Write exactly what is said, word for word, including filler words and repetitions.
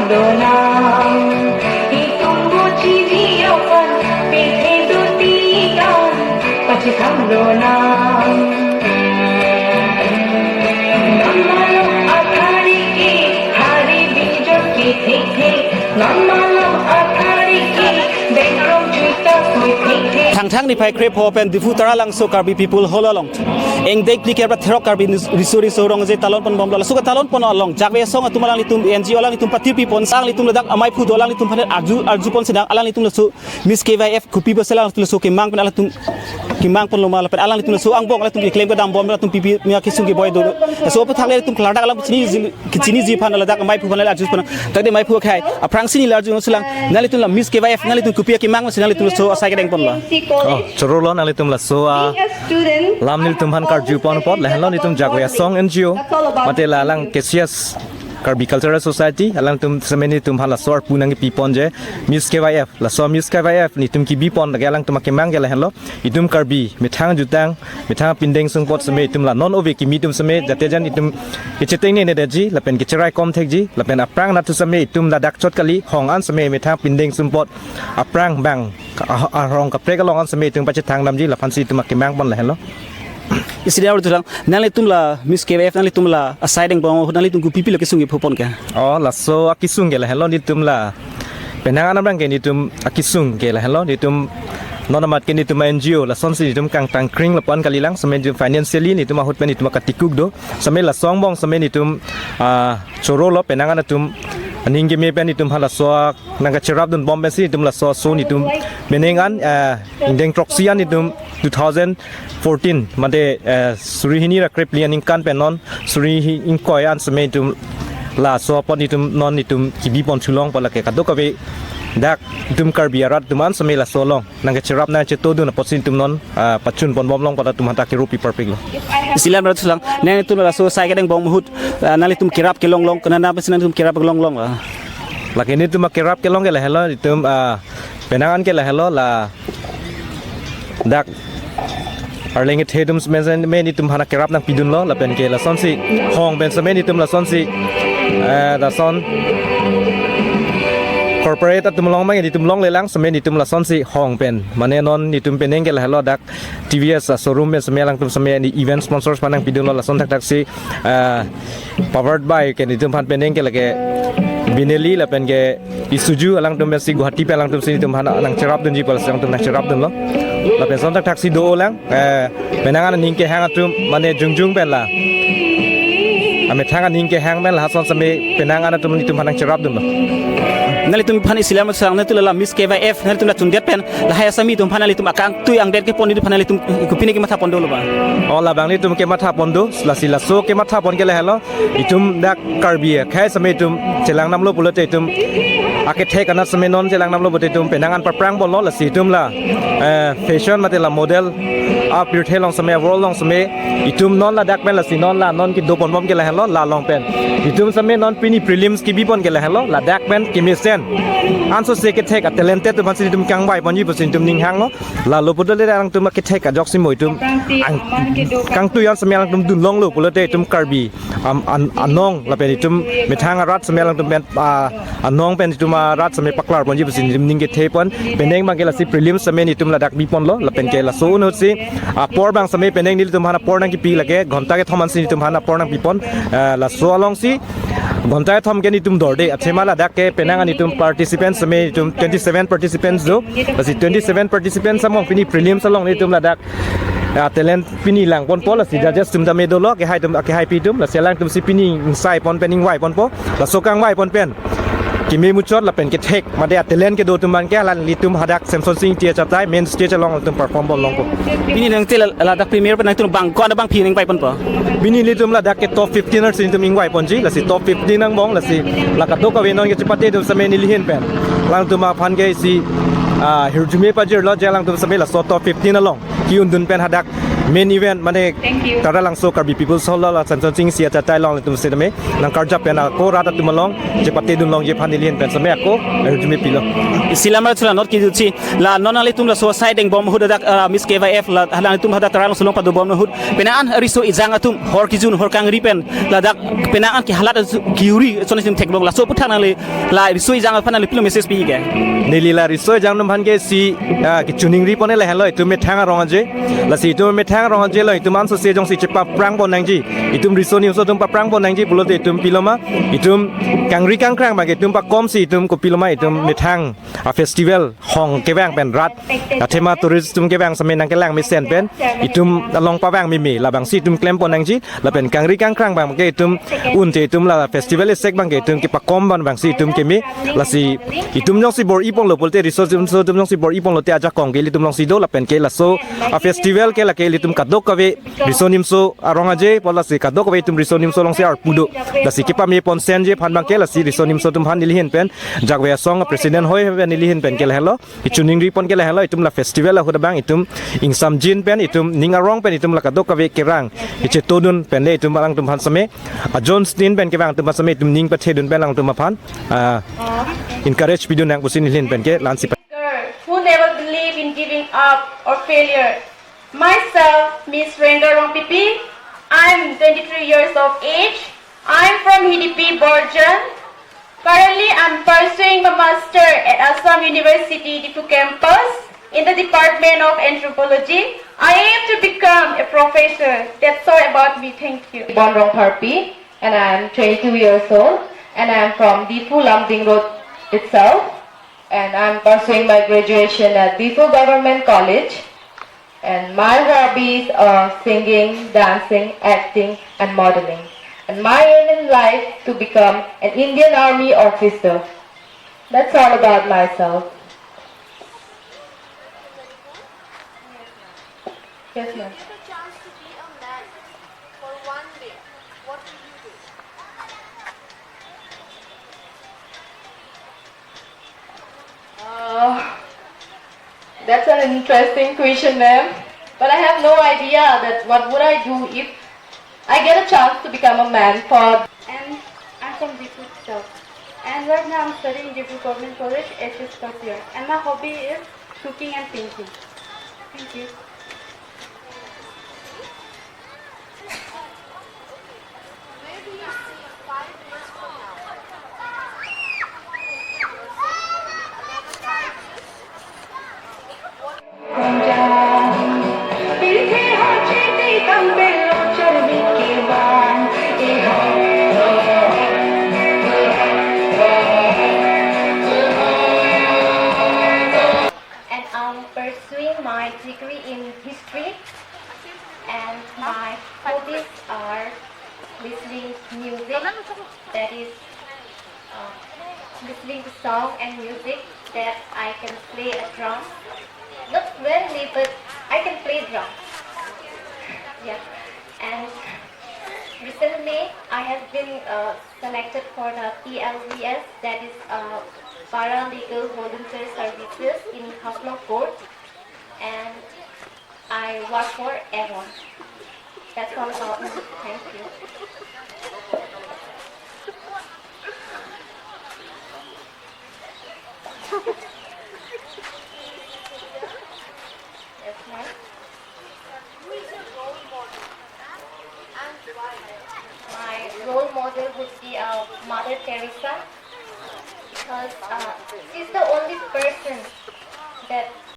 Lonang, itum bo chini apan, pithe do tikan, pachethang lonang. Non malom athari ke, hari bijor ke thek thek. Non malom athari ke, bengkrong chuita sui thek thek. Thangthang niphai krepho pen Diphu Taralangso Karbi People Hall along, ingdeng phlikep ra therok Karbi nus-, riso riso rong je talon ponbomlo. Laso katalon pon along, Jagve Asong atum alanglitum, N G O alanglitum patir pipon, alanglitum ladak amei phu do alanglitum aphan arju, arju pon sinang, alanglitum laso Miss K Y F kopi pusi alanglitum laso kemang pen alanglitum kemang ponlo ma lapen alanglitum laso angbong alanglitum keklem kedam bom alanglitum pipi mia kesung keboi do. Laso aphuthak le alanglitum klardak alam chiniji, chiniji aphan ladak amei phu aphan le arju pon. Tangte amei phu akhai, aphrangsi neli arju nangsilang, nanglitum la Miss K Y F, nanglitum kopi kemang pusi nanglitum laso asai kedeng ponlo. Oh, chorolo nanglitum laso, ah, lam nelitum aphan karju pon apot, lahenlo nelitum Jagve Asong N G O, mate la alang K C S Karbi Cultural Society, alangtum seme nelitum aphan laso arpu nangkepi pon je, Miss K Y F, laso Miss K Y F nelitum kebi pon lake alangtum akemang ke lahenlo, itum Karbi methang jutang, methang pindeng sungpot seme itum la non ove kimi atum seme, jate jan itum kecheteng ne ne detji, lapen kecherai kom thekji, lapen aphrang nathu seme itum ladak chot kali, hong an seme methang pindeng sungpot, aphrang bang, ah, arong kaprek along an seme itum pachethang damji, laphansi itum akemang pon lahenlo. Isi dia udah tulang, nanglitum la Miss K Y F, nanglitum la asai deng bong, nanglitum kopi pilo kesung kepho pon ke? Oh, laso akesung ke lahenlo nelitum la. Penang anam rang ke nelitum akesung ke lahenlo, nelitum non amat ke nelitum N G O, lasonsi nelitum kangtang kring lapu-an kalilang, seme nelitum financially nelitum ahut pen nelitum akatikuk do. Seme laso angbong seme nelitum, ah, chorolo penang an atum aning keme pen nelitum aphan laso nangkacherap dun bom pensi nelitum laso aso nelitum penang an, ah, ingdeng throksi an nelitum two thousand fourteen, mate, eh, suri hini ra krephli aningkan pen non suri hi ingkoi an seme nelitum laso apot nelitum non nelitum kebi pon chulong pala ke kadokave dak itum Karbi arat atum an seme laso along nangkacherap nangcheto dun apotsi nelitum non, ah, pachun pon bomlong pala atum hata kerupi parpik lo. Isi lam rat sulang, nanglitum laso asai kedeng bong ahut, ah, nanglitum kerap kelong long, kenana pensi nanglitum kerap kelong long la? Lake nelitum akerap kelong ke lahenlo, itum, ah, penang an ke lahenlo, ladak arleng kethe atum seme seme nelitum aphan akerap nangpidunlo, lapen ke lasonsi hong pen seme nelitum lasonsi, eh, lason corporate atum along mang nelitum longlelang seme nelitum lasonsi hong pen. Mane non nelitum penang ke lahenlo dak T V S ashowroom pen seme alangtum seme ni event sponsors aphan nangpidunlo, lason thakthaksi, eh, powered by ke nelitum aphan penang ke lake Benelli lapen ke Isuzu alangtum pensi Guwahati pen alangtumsi nelitum aphan nangcherap dunji pala alangtum nangcherap dunlo. Lapen son thakthaksi do-olang, eh, penang an aning kehang atum mane jongjung pen la, amethang aning kehang pen la hason seme penang an atum nelitum aphan nangcherap dunlo. Nanglitum aphan isi lam sulang, nanglitum la Miss K Y F, nanglitum la chundet pen lahai asami atum aphan nanglitum akangtui angdet kepon nelitum aphan nanglitum kopine kematha pon dolo ba? Oh, labang nelitum kematha pon do, lasi laso kematha pon ke lahenlo, itum dak Karbi akhei seme itum chelang damlo pulote itum akethek anat seme non chelang damlo pulote itum penang an paprang bomlo, lasi itum la, eh, fashion mate la model apirthe along seme, world along seme, itum non ladak pen lasi non la non kedo pon bom ke lahenlo, la along pen itum seme non pini prelims kebi pon ke lahenlo, ladak pen kemesen ansose kethek a-talented atum aphansi itum kangvai ponji pusi itum ning hanglo. Lalo pulote alangtum akethek ajoksi mo itum ang, kangtui an seme alangtum dun longlo pulote itum Karbi am, an, anong lapen itum methang arat seme alangtum pen, ah, anong pen itum arat seme paklar ponji pusi itum ning kethe pon. Penang abang ke lasi prelims seme nelitum ladak bi ponlo, lapen ke laso ahutsi apor abang seme penang nelitum aphan apor nangkepi lake ghonta kethom ansi nelitum aphan apor nangpi pon. Ah, laso alongsi ghonta kethom ke nelitum dorde, athema ladak ke penang an nelitum participants seme nelitum twenty seven participants do. Lasi twenty seven participants among pini prelims along nelitum ladak, ah, talent pini lang ponpo, lasi judges atum tame dolo, kehai atum, kehaipi atum, lasi alangtumsi pini ingsai pon pen ingvai ponpo, laso kangvai pon pen keme muchot lapen kethek mate a-talent kedo atum abang ke alanglitum hadak Semsonsing Ingti achatai main stage along alangtum perform bom longpo. Pini nangte la, ladak premier pen nangtum bang ko-an abangpi nangvai ponpo? Pini nelitum ladak ke top fifteen arsi nelitum ingvai ponji, lasi top fifteen angbong, lasi la kadokave non kechepate atum seme neli ahin pen alangtum aphan ke isi, ah, hirjume pajirlo je alangtum seme laso top fifteen along ke-un dun pen hadak Main event mane Thank you. Taralangso Karbi People's Hall lo la Samson Sing Ingti achatai along ilitum setame nangkarjap pen ako rat atum along chepatedun longji aphan neli ahin pen setame ako arjumepilo. Isi lamra chula not kijutsi la non nanglitum laso asai dengbom ahut ladak, ah, Miss K Y F la nanglitum hadak Taralangso along padobom ahut penang an riso ejang atum hor kijun hor kangri pen ladak penang an ke halat atum kiuri chon isim theklong laso aputhak nangli la riso ejang aphan nangli pilo message pi ke. Neli la riso ejang atum aphan ke isi, ah, kechoningri pon ke lahenlo itum methang arong aje. Lasi itum methang arong aje lo itum anso se jongsi chepaphrang pon nangji. Itum riso nimso atum paphrang pon nangji pulote itum piloma. Itum kangri kangkrang abang itum pakomsi itum kopiloma itum methang a-festival hong kevang pen rat athema tourist atum kevang setame nangkelang mesen pen itum along pavang meme labangsi itum klem pon nangji lapen kangri kangkrang abang ke itum unte itum la festival esek abang ke itum kepakom abang abangsi itum keme lasi itum jongsi bor-i ponlo pulote riso nimso atum jongsi bor-i ponlote ajakong ke ilitum alongsi do lapen ke laso a-festival ke lake ilitum kadokave riso nimso arong aje pu lasi kadokave itum riso nimso alongsi arpu do. Lasi kepame pon senji aphan abang ke lasi riso nimso atum aphan neli ahin pen Jakve Asong president hoi pen neli ahin pen ke lahenlo. Kechoningri pon ke lahenlo itum la festival ahut abang itum ingsamjin pen itum ning arong pen itum la kadokave kerang kechetodun pen le itum alangtum aphan setame ajon stin pen kevang atum aphan setame itum ning pathedun pen alangtum aphan, ah, encourage pidun nang pusi neli ahin pen ke la-ansi pa- Girl who never believe in giving up or failure. Myself, Miss Renga Rongpipi. I'm twenty-three years of age. I'm from Hidipi, Borjan. Currently, I'm pursuing my master at Assam University, Diphu campus, in the Department of Anthropology. I aim to become a professor. That's all about me. Thank you. Bon Rongpharpi, and I'm twenty-two years old, and I'm from Diphu Lumding Road itself, and I'm pursuing my graduation at Diphu Government College. And my hobbies are singing, dancing, acting, and modeling. And my aim in life to become an Indian Army officer. That's all about myself. Yes, ma'am. If you get a chance to be a man for one day, what will you do? Uh, that's an interesting question, ma'am. But I have no idea that what would I do if I get a chance to become a man for. And I'm from Diphu itself. And right now I'm studying Diphu Government College, H S first year. And my hobby is cooking and painting. Thank you. And I'm pursuing my degree in history, and my hobbies are listening music, that is, uh, listening to song and music that I can play a drum. Not fluently, but I can play drum. Yeah. And recently, I have been, uh, selected for the P L V S, that is, uh, Paralegal Volunteer Services in Haflong Court, and I work for Avon. That's all about me. Thank you. Yes, ma'am. Who is your role model and why? My role model would be, uh, Mother Teresa, because, uh, she's the only person that